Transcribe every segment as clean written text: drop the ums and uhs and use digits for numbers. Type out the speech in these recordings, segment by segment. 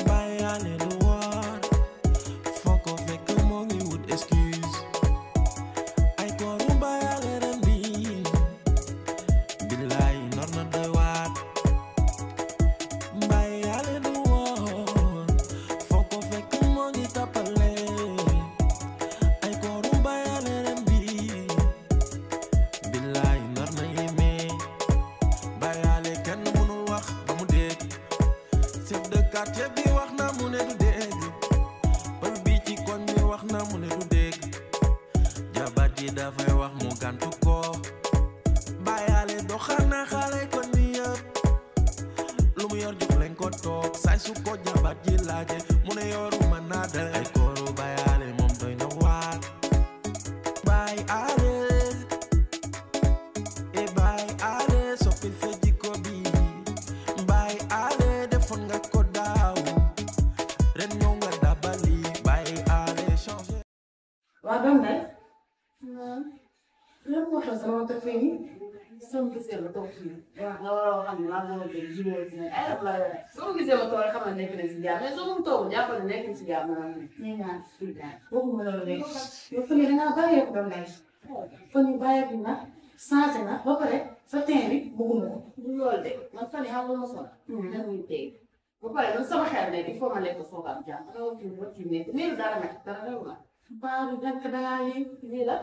bàyyaale du war foo ko fekk moo ngi wut excuse ay kooru bàyyaale ren bi billaay nar na doy waar bàyyaale du war foo ko fekk moo ngi tappale ay kooru bàyyaale ren bi billaay nar na yéeme bàyyaale kenn mënul wax ba mu dégg chef de quartier bi wax na mu ne du dégg pël bi ci koñ bi wax na mu ne du dégg jabar ji dafay wax mu gàntu ko bàyyaale doxal na xale koñ bi yëpp lu mu yor jox leen ko toog saay su ko jabar ji laaje mu ne yoru mën naa dal ay kooru bàyyaale moom doy na waar bàyyaale e bàyyaale soppil sa jikko bi bàyyaale defoon nga ko daaw ren ñëw nga dabali bàyyaale changé waa doom day lan moo tax sama toog fii nii sama gisee ma toog fii waaw nga war a xam ne maa ngi woon tey jubóo si ne ay rab laa yore soo gisee ma toog rek xam ne nekk na si jàmm mais soo mu toog jàppale nekk na si jàmm naa ne ñu ñaan fii daal waxuma loolu de yow fan yii dangaa bàyyeeku doom day fan yii bàyyeeku na changé na ba pare sa teen bi bëgguma ko du loolu de man fan yii xam nga ma sonn ne muy tey ba pare man sama xel nekk il faut ma lekk foofu am jàmm nga wax ci wàcc nekk mais dara nag dara rew na baalu dank dangaa yëg lii la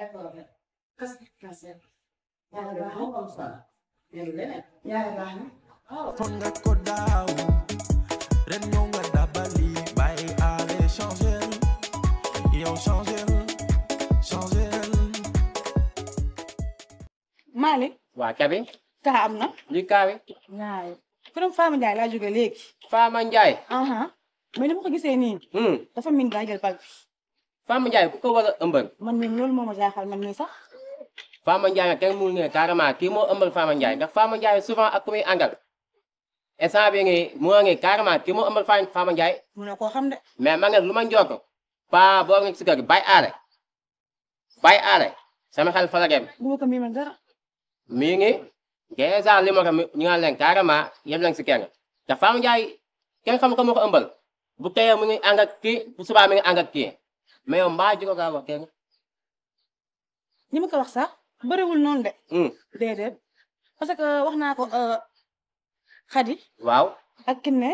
école kas kaser yàlla baax na comme ça yàlla leneen yàlla baax na defoon nga ko daaw ren ñëw nga dabali bàyyaale changé yow changé changé Malick waa Kabi kaa am na li kaawi waaw këram Fama Ndiaye laa jóge léegi Fama Ndiaye mais ni ma ko gisee nii dafa min daa jël pal Fama Ndiaye ku ko war a ëmbal man mii loolu moo ma jaaxal man mii sax Fama Ndiaye kenn mënu ne carrément kii moo ëmbal Fama Ndiaye ndax Fama Ndiaye souvent ak ku muy àndal instant bi ngi moo ngi carrément kii moo ëmbal Fama Ndiaye mu ne koo xam de mais ma nga lu ma njort pa boo ngi si kër gi bay aale sama xel fa la dem du ma ko mii man dara mii ngi déjà li ma ko ñu nga leen carrément yëpp lañ si kenn te Fama Ndiaye kenn xam ko moo ko ëmbal bu teyee mu ngi ànd ak kii bu subaa mi ngi ànd ak kii mais yow mbaa ji ko gaa wax kenn ñi ma ko wax sax bëriwul noonu de déedéet parce que wax naa ko Khady waaw ak Kiné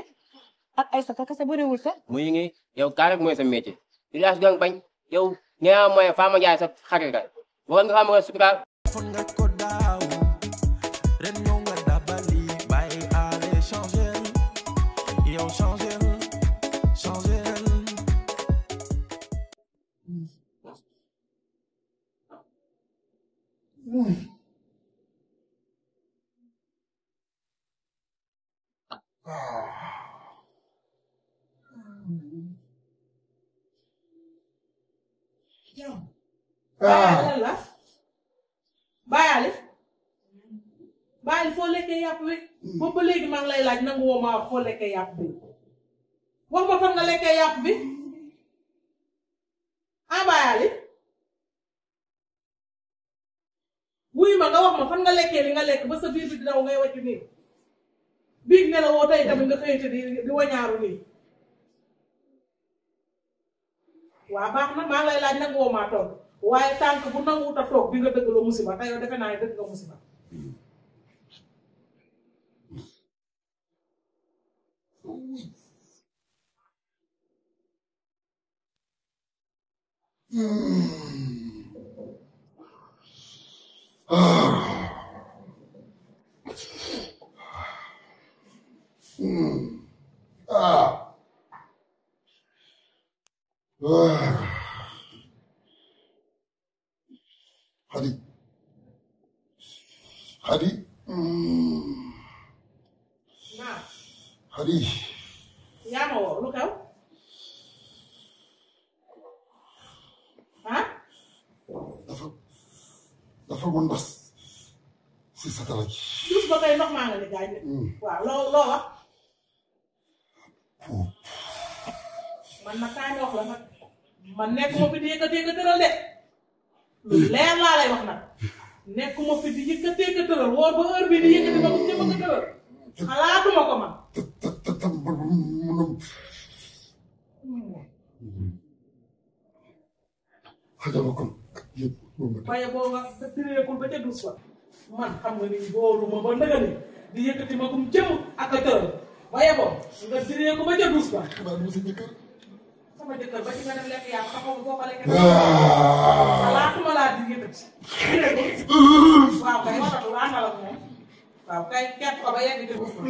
ak Aïssata kese bëriwul sax muy ngi yow kaa rek mooy sa métier di laas gang bañ yow ñaa mooy Fama Ndiaye sa xarit ka waroon nga xam nga suturaal defoon nga ko daaw ren ñëw nga dabali bàyyaale changé yow changé changé bàyyil foo lekkee yàpp wi boobu ba léegi maa ngi lay laaj nangu woo maa foo lekkee yàpp bi wax ma fan nga lekkee yàpp bi bàyyali wuy ma nga wax ma fan nga lekkee li nga lekk ba sa biir bi dinaw ngay wàcc nii biig ne la woo tey tamit nga xëyte di wañaaru nii waa baax na maa ngi lay laaj nangu woo maa toog waaye tànk bu nanguwut a toog bi nga dëggaloo musiba te yow defe naa ne dëgg nga musiba Khady Khady Khady yaa ma woo lu xew dafa mën ndas si satala ji jus ba kay ndox maa nga ne gaañ waaw loo wax man nag kaay wax la nag man nekk ma fi dégg dëral de lu leer laa lay wax nag nekkuma fi di yëkkatee ka tëral woor ba heure bii di yëkkati ma ko ñëpp a ka tëral xalaatuma ko man. waaye boo nga tireekul ba ca dus ba man xam nga ni booruma ba ndëga ni di yëkkati ma kum jëm ak a tëral waaye boo nga tireeku ba ca dus ba sama jëkkër ba ci nga dem lekk yaa taxaw boo ko lekk xalaatuma laa di yëkkati waaw kay waxatu waa nga la moom waaw kay kepp ko ba yegg ca dus ba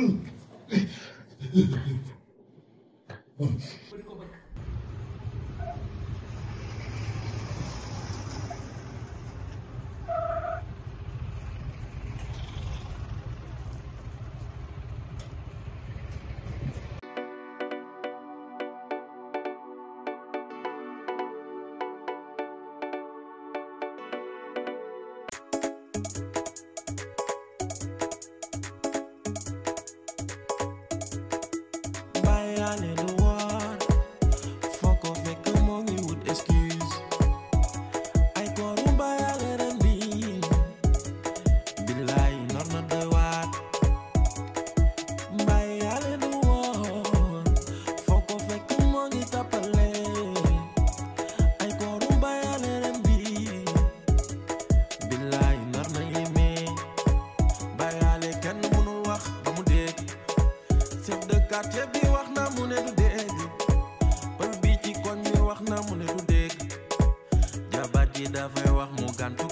quartier bi wax na mu ne du dégg pël bi ci koñ bi wax na mu ne du dégg jabat yi dafay wax mu gàntu